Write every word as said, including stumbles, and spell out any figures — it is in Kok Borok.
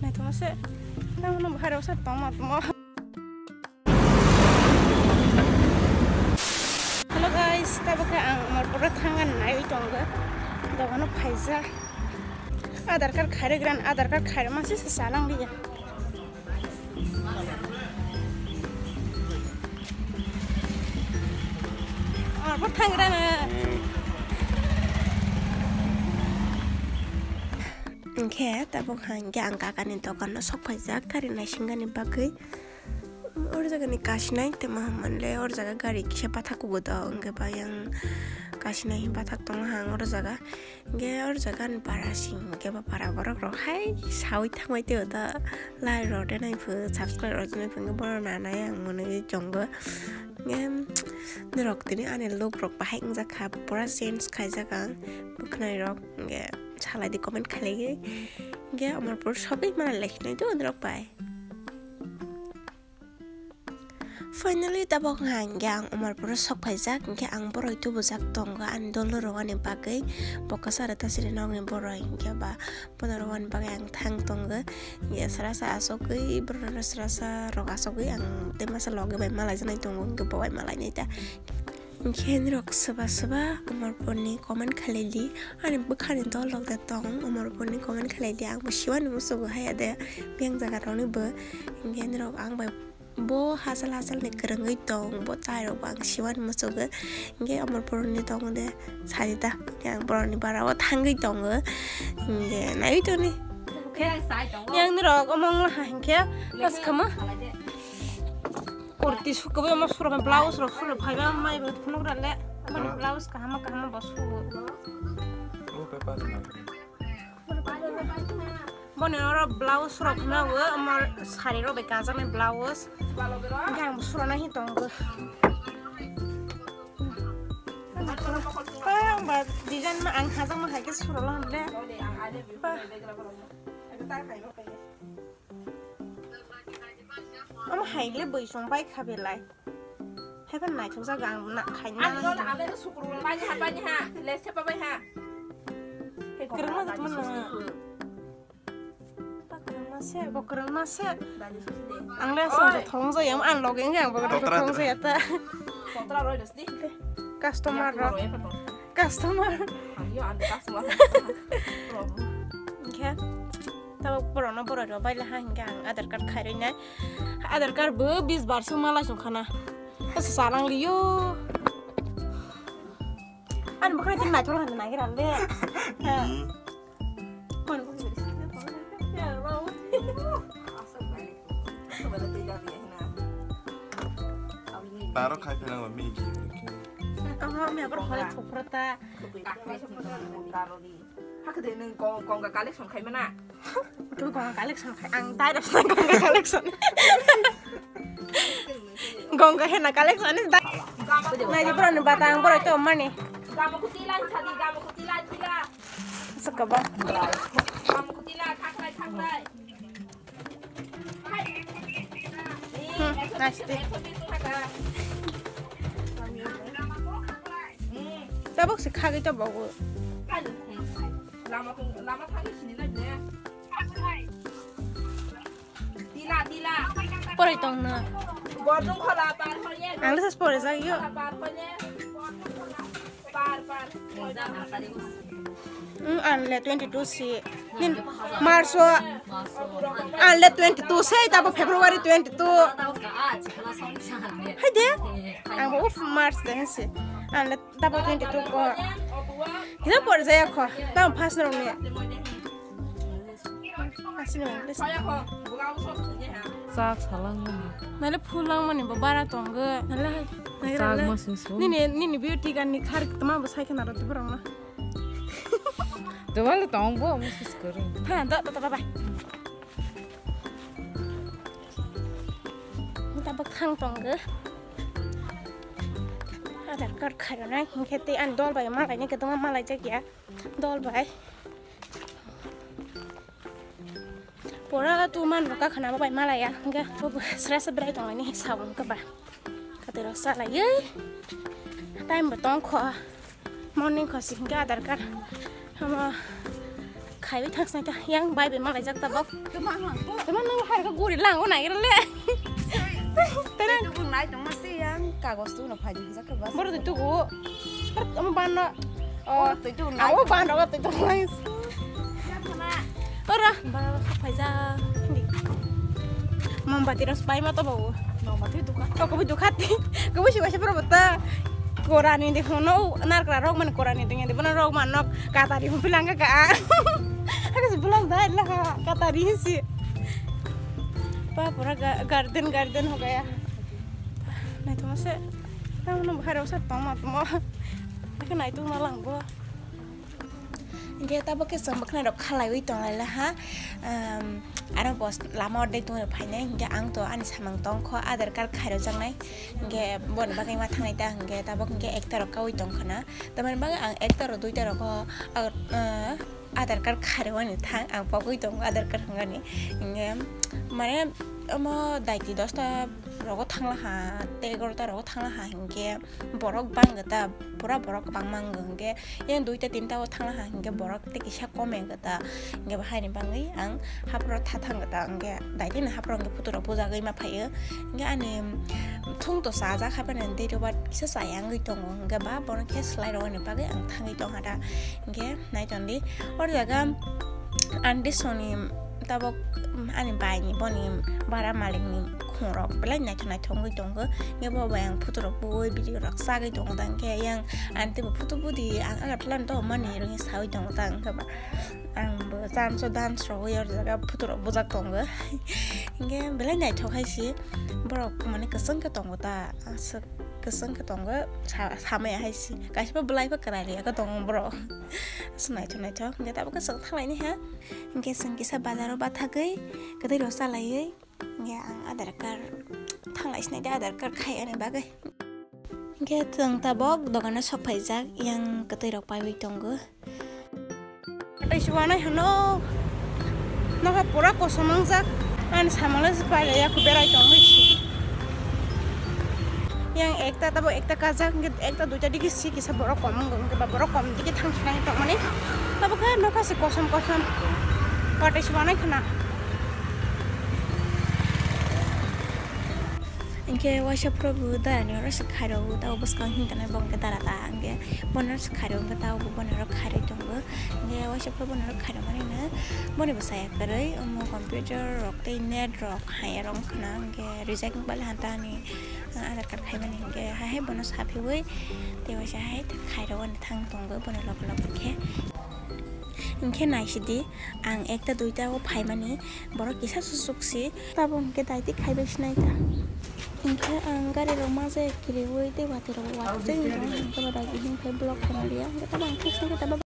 Naithoma se. Tamo no bhai rok se tongma tongma. Hello guys, tabuk khe ang Amarpur o thangna naiwi tongo. Dogano phaijak. Aadhaar card khairwi gran, Aadhaar card khairwi mase se chalang liya. Amarpur thangna. Hwnkhe tabuk hwnkhe ang kakani dogano sok phaijak gari naisingani bagwi. Or jagani kasinai temo manle or jaga gari kisa bathak kugo do, hwnkhe bayang kasinai bathak tongo hang or jaga. Hwnkhe or jaga ni para sing hwnkhe ba para borok rok hai sawi thangbai teo da, like rok de nai phu, subscribe rok de nai phu, hwnkhe bono nanai ang mwnwi chongo. Hwnkhe norok tini ani look rok bahai wngjakha, pura change khaijak ang bwkhwnai rok. Hwnkhe salai di comment khailaiwi. Hwnkhe Amarpur sogwi manlai sinai do norok bai. Finally, tabuk hwnkha hwnkhe ang Amarpuro sok phaijak, hwnkhe ang boroi tubujak tongo ani dolo rwani bagwi. Bo kwcharo ta siri nokni boroi, hwnkhe ba bono rwani bagwi ang thang tongo. Hwnkhe srasa asogwi, borok srasa rok asogwi ang tei masa logi bai malaijaknai tongo, hwnkhe bo bai malainai ta. Hwnkhe norok swba swba Amarpurni comment khlaidi, ani bwkhani dol rok de tong, Amarpurni comment khlaidi, ang bo siwani musugo haya de, biyang jaga rokni bo. Hwnkhe norok ang bai bo hachal hachal ni kwrwngwi tong, bo chai rok bo ang siwani musugo. Hwnkhe Amarpurni tongo de, sadi ta, hwnkhe ang borokni bara o thangwi tongo, hwnkhe naiwi tongni. Yang norok omo wng laha hwnkhe, as khama. Kurti sukubui omo suro, blouse rok suro phaiba mai bo phunuk rale. Boni blouse kahama kahama bo sugo. Boni oro blouse rok khna o, omo sari rok bai kajaknai blouse. Hwnkhe ang bo surana hi tongo. Ang ba design ma ang hajakma hai khe surala hwnle. Ba. Omo hai le bui song bai kha belai. Hai phan naithok jak ang na khai na. Ani dol ale sukru bai ha, bai ha. Le se pa bai ha. Kwrwngma jotma nang. Ba kwrwngma se, bo kwrwngma se. Ang le aswk thong jaya, ang loge wngkhe ang bo thong jaya ta. Customer rok. Customer. Hwnkhe tabuk borokno borok rok bai laha hwnkhe ang Aadhaar card khairwi nai. Aadhaar card bo bis bar se malai song khana. Asa salang liyo. Ani bwkhwnai tini naithok lai nagira le. Taro khai phela mi. Aha, mi abar hole thopra ta. Hakde nung kong kong collection khai mana. Tu kong collection khai, ang direct sa kong collection. Kong ka hena collection is da. Nai di bro ni batang bro to mani. Gamo kutila sadi, gamo kutila sila. Sakaba. Gamo kutila thaklai thaklai. Hmm, nice. Tabuk se khagwi to babu. Lama thang, lama thang sini na ne. Tila, tila. Pore tong na. Bordung khola par hoye. Ang le sas pore jagyo. Par hoye. Par, par. Ang le twenty two si. Nin March o. Ang le twenty two sei tabo February twenty two. Hai de. Ang bo March de si. Ang le tabo twenty two ko. Kita pore jaya ko. Tabo first round ni. Asli manglis. Chak salangmani. Nale phul langmani bo bara tongo. Nale hai. Chak masing so. Nini, nini beauty gan ni khar tama bo sai khana roti borong na. Dewal tong bo mo sis kore. Tha, da, da, da, bye. Nita bo khang tongo. Aadhaar card khairoknai hingkhe tei ani dol bai malaini kwtangma malai jakya. Dol bai. Pora tu man rok kakhana bo bai malaya. Hingke bo sra sra berai tonglaini hi sabung keba. Katero salai. Time bo tongkho. Morning khosi hingke Aadhaar card. Hamo Khaiwi thangsnai ta, yang bai bai malaijak tabok. Tuma hang ko. Tuma nang hai ko guri lango nai le. Tena. Itu pun nai tuma si yang kagos tu no phai jak ke bas. Boro tu go. Amo ban no. Oh, tu tu nai. Amo ban ro tu tu nai. Ora. Ba phai ja. Mombati ros bai ma to bo. Mombati duka. To ko bi dukhati. Ko bi si wasa pro bata. Korani de hono narkra rok man korani de de bono rok man nok. Katari hum pilanga ka. Haka si bulang dai la ka katari si. Pa pura ga-, garden garden ho gaya. Nai to mase. Tamo no bahar usar tong ma tamo. Haka nai to ma lang bo. Hingke tabo ke chwng bwkhwnai rok khalaiwi tong lai la ha. Ehm, aro bos lama ordek tong phainai hingke ang to ani samung tong kho Aadhaar card khairok jaknai. Hingke boni bagwi ma thangnai ta hingke tabok hingke ekta rok kaui tong khna. Tamoni bagwi ang ekta rok duita rok o, ah, eh, Aadhaar card khairwani thang, ang pogwi tongo Aadhaar card hwngani. Hingke mane omo daiti dosta rogo thanglaha, tei egaroh ta rogo thanglaha, hingke borok bangkha ta, pura borok kwbangma wngkha, hingke yang duita tinta o thanglaha, hingke borok tei kisa kom wngkha ta, hingke bo haini bagwi ang haphro tha thangkha ta, hingke daitino haphro hingke photo rok bujagwi ma phaio. Hingke ani thung to chajak haphano tei roba kisa chaya wngwi tongo, hingke ba bono khe swlai rogani bagwi ang thangwi tongkha ta. Hingke nai tongdi, o jaga ang Disoni tabok ani baini boni bara malikni khungrok belai naithok naithok wngwi tongo. Hingke bo bai ang photo rok bui video rok chagwi tongo ta, hingke yang ang teibo photo budi ang Agartala ni tongmani rwngwi sawi tongo ta, hingke ba. Ang bo chance o dance rogwi o jaga photo rok bujak tongo. Hingke belai naithok hai se borok mane kwchwng khe tongo ta, aswk kwchwng khe tongo sa-, samaya hai se. Kaisa bo belai bo kwrai riya khe tongo borok. Aswk naithok naithok. Hingke tabuk khe chwng thanglaini ha. Hingke chwng kisa bazar o bathagwi kwtwi rok chalaiwi. Hingke ang Aadhaar card thanglai sinai de Aadhaar card khai ani bagwi. Hingke chwng tabok dogano sok phaijak, yang kwtwi rok paiwi tongo. Tei se wanai hano nokha pura kosom wngjak. Ani samala se pai ya berai tongwi se. Yang ekta tabok ekta kajak, hingke ekta duita digi si kisa borok kom wngkha, hingke ba borok kom digi thang sinai tongmani. Tabok khe nokha se kosom kosom. Watwi se wanai khna. Hingke waisa phuru bo dara ni oro se khairok o, tabo bwskang hingka nai bo hingke dara ta hingke bono se khairok hingke tabo bo bono oro khairok tongo. Hingke waisa phuru bono oro khairok mani no boni bwsai kwrwi omo computer rok tei net rok hai rok wngkha na hingke reject wng bali hanta ani Aadhaar card khaimani hingke hai hai bono saphiwi tei waisa hai khairok ani thang tongo bono loge loge khe. Hingke naisidi, ang ekta duita o phaimani, borok kisa susuk si, tabok hingke daiti khaibai sinai ta. Hingke ang gari rok ma je kiriwi tei watwi rok watwi rok hingke bo daiti hingke block khaimanliya, hingke tabok ang thik singke tabok.